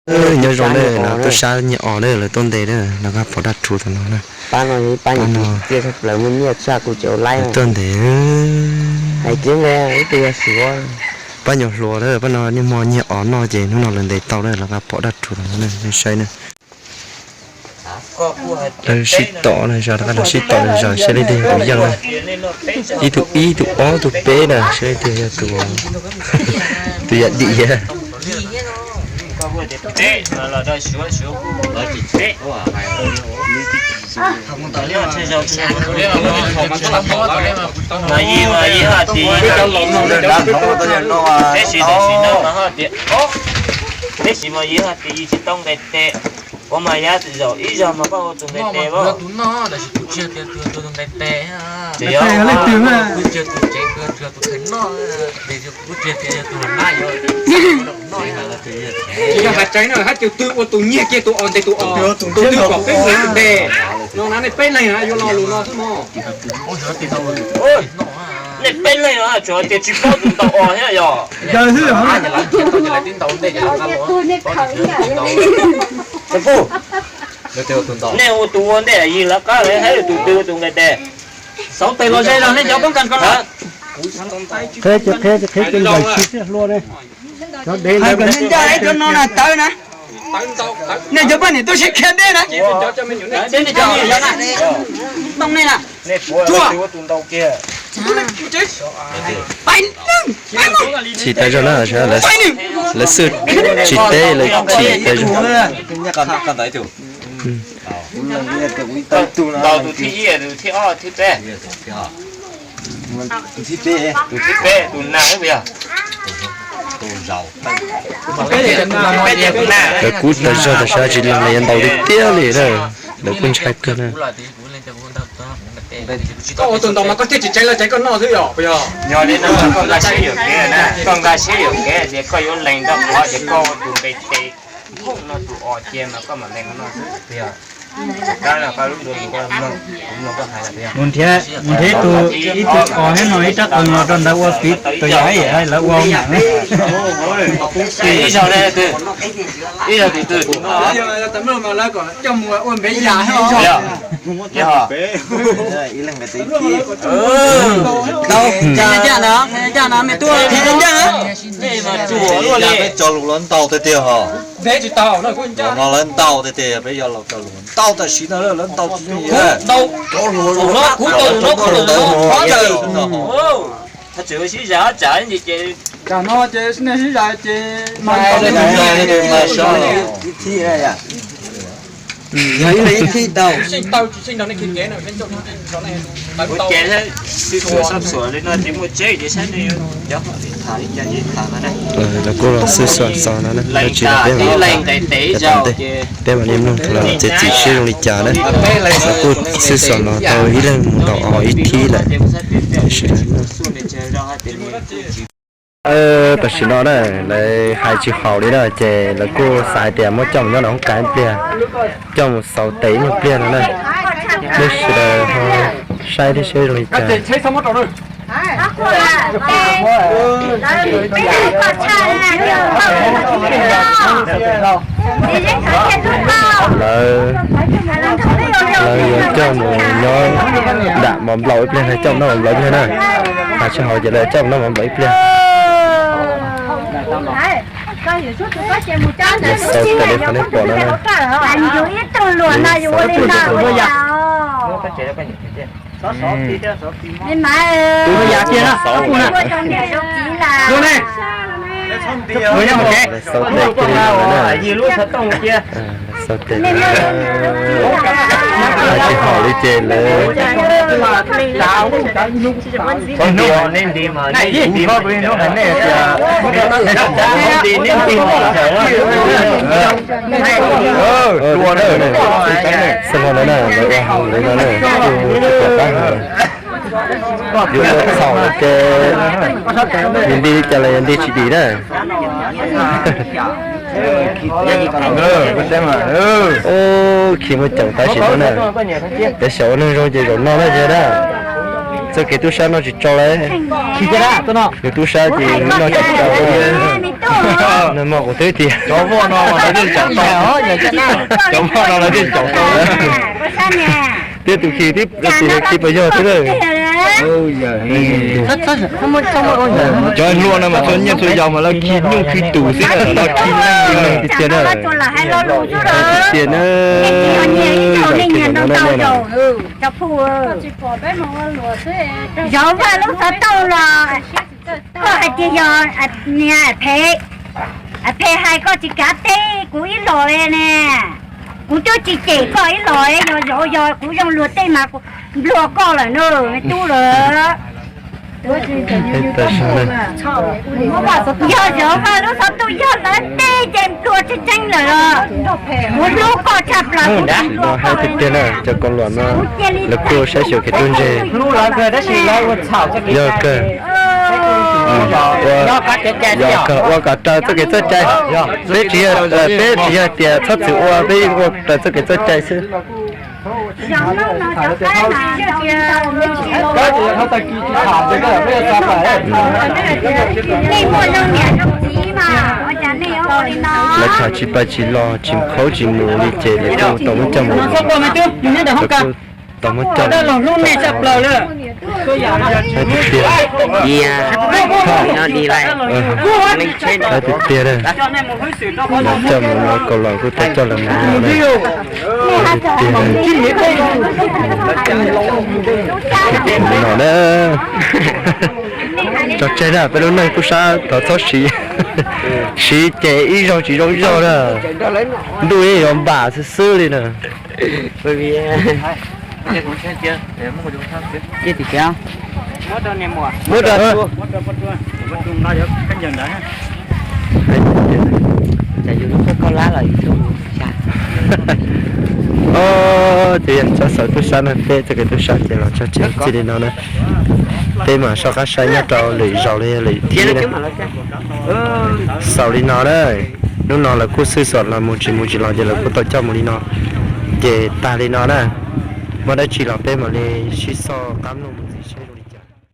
Nyob zoo na, lawv tuaj sab nyiaj os na, lawv tuaj ntes na, lawv nqa phom daj rhuv tom no na. Pab no, pab no, lawv tuaj ntes. Pab nyuam hluas na, pab no niaj hmo nyiag os noj ces hnub no lawv ntes tau na, lawv nqa phom daj rhuv tom no na, nej saib na. Lawv sib tom na, zos lawv sib tom zos saib leej twg yog tus yeej na. Ib tug ib, tus ob, tus peb na, saib leej twg yog tus, tus yog dim. Tab sis mas yog tias yus tsis tau nqes tes, ua mas yog zaum ib zaug mas koj ua tus nqes tes os. Tsis yog, kuv tsis yog tus tsev, kuv yog tus kheev noj, kuv tsis yog tias yog tus hluas nab yuav noj. Tsis yog hais tseeb na, hab tus twg ua tus nyiag kiag tus os ntes tus os, tus twg kom peb ua tus ntes no na, nej peb leeg yuav lo lus no xwb mog. Nej peb leeg no tsuas tias tsis paub tus ntaus os thiab yog. Nej ua tus ua ntej yig lawv qab lawv hais tus twg ua tus nqes tes. Xauv tes los ze zog nej cov poob kas ko na. Qhia, qhia, qhia tus ntaus tsis txawj hlua ne. Hais kom ncaj ncaj cov no na tawv na. Nej cov poj niam tuaj sib qhia deb na. Too nej na. Tsuag. Chim tas zog na, lawv xwb tsis teb lawv chim tas zog. Ntaus tus thib ib, tus thib ob, thib peb. Tus thib peb, tus nag yog. Lawv kub tas zog tas sab tsis lees li, yuav ntaus tiag tiag li na. Lawv kuj ntshai kawg na. Koj ua tus ntaus mas koj thiaj tsis tseev lawv tseev koj noj xwb yog puas yog? Yog li no koj nqa siab yuam kev na, koj nqa siab yuam kev tias koj yuav lees rau qhov tias koj ua tus nqes tes thooj no tus os cia mas koj mam lees no xwb puas yog? Mus nrhiav, mus nrhiav tus ib tug os thiab no ib rab qees los rau ntawd ua piv tawm yam lawv ua. Ib zaug, ib zaug tus twg? Coj mus ua npe yam. Peb tso lus los ntaus tiag tiag ho. No lawv ntaus tiag tiag, peb yuav los tso lus ntaus tam sim no lawv ntaus tsis yeej. Cov hluas, cov hluas, cov hluas. Tam no ces nej sib zais ces ib thib, yog ib leeg ib thib tau. Ua cas sib xuas sab xuas li no ces muaj tseeb ces saib nej cov tham li cas ces tham no na. Lawv kuj los sib xuas txog no na, lawv tsis los peb mam, peb mam li mloog thaum lawv txiav txim siab zoo li cas na. Lawv kuj sib xuas los tau ib leeg mus ntaus os ib thib lawm. Tam sim no na, lawv hais tsis haum li na ces lawv kuj xav hais tias muab coj mus nyob nram hoob kas ib pliag, coj mus xauv tes ib nyuag pliag no na. Nej sawv daws ho saib thiab seb zoo li cas. Lawv, lawv yuav coj mus nyob nram mov nplaum ib pliag, coj mus noj mov nplaum ib pliag na. Hais tsis haum ces lawv coj mus noj mov nplaum ib pliag. Xauv tes li qhov nej pom no na. Xauv tes kiag li no na. Xauv tes li no. Hais tsis haum li ces lawv Xab no na, lawv ua hauj lwm no na, kuj tsis pom qab hais. Yuav ua txhaum ces yus nti li cas los yus nti tsis dim na. Khi muaj ceem tab sis no na, cov xyaum ua neeg zoo ces zaum no na yog na. Txoj kev tub sab noj tsis tsau li. Yus tub sab ces noj tsis tsau. Nag hmo kuv twb tias cov voj no mas lawv thiaj caum tau, cov voj no lawv thiaj caum tau. Thiab tus khi, tus khi pas yog thiab. Cov hluas no mas txhua niaj txhua yaus mas lawv khi nyuj khi tus xwb na, lawv khi leej tiag tiag na. Tiag na. Yog Vaj lub xov tooj los koj hais tias yog niag phem, phem hais koj tsis kav teb kuv ib los li ne. Kuv twb tsis cem koj ib los, yog yog kuv zoo luag tej mas kuv nplua koj lawm na, me tub lawm. Yog Vaj lub xov tooj yog lawv teb ces nplua tseeb tseeb lawm los. Kuv hlub koj tshaj plaws, kuv tsis nplua koj. Cov ko luam no lawv kuj saib xyuas kev hlub ntseg. Yog kawg, yog kawg ua kom raws txoj kev txoj cai. Peb tsis, peb tsis yog tias txhob txwm ua, peb ua raws txoj kev txoj cai xwb. Lawv tham tsis pab tsis los, tsis khaub tsis mus li ces lawv kuj tau muab coj mus, lawv kuj tau muab coj mus. Tiag, tiag tiag, coj mus no Kaus Los kuj tau coj los mus no. Tiag, no na. Tso tseg na, peb lub neej tub sab thov txhob siv, siv ces ib zaug tsis zoo ib zaug na. Ntuj yeej yuav npam xwb xwb li na. Muab rau, ces yog tsob saum tub sab no, peb txoj kev tub sab ces los tso tseg txij li no na. Peb mam soj qab saib nyob rau lwm zaus li lwm thib na. Xaus li no na. Hnub no lawv kuj xwb xom los mus tsis mus tsis los ces lawv kuj tau coj mus li no. Ces tag li no na. Muaj dab tsi los peb mam li sib xoj qab mloog mus.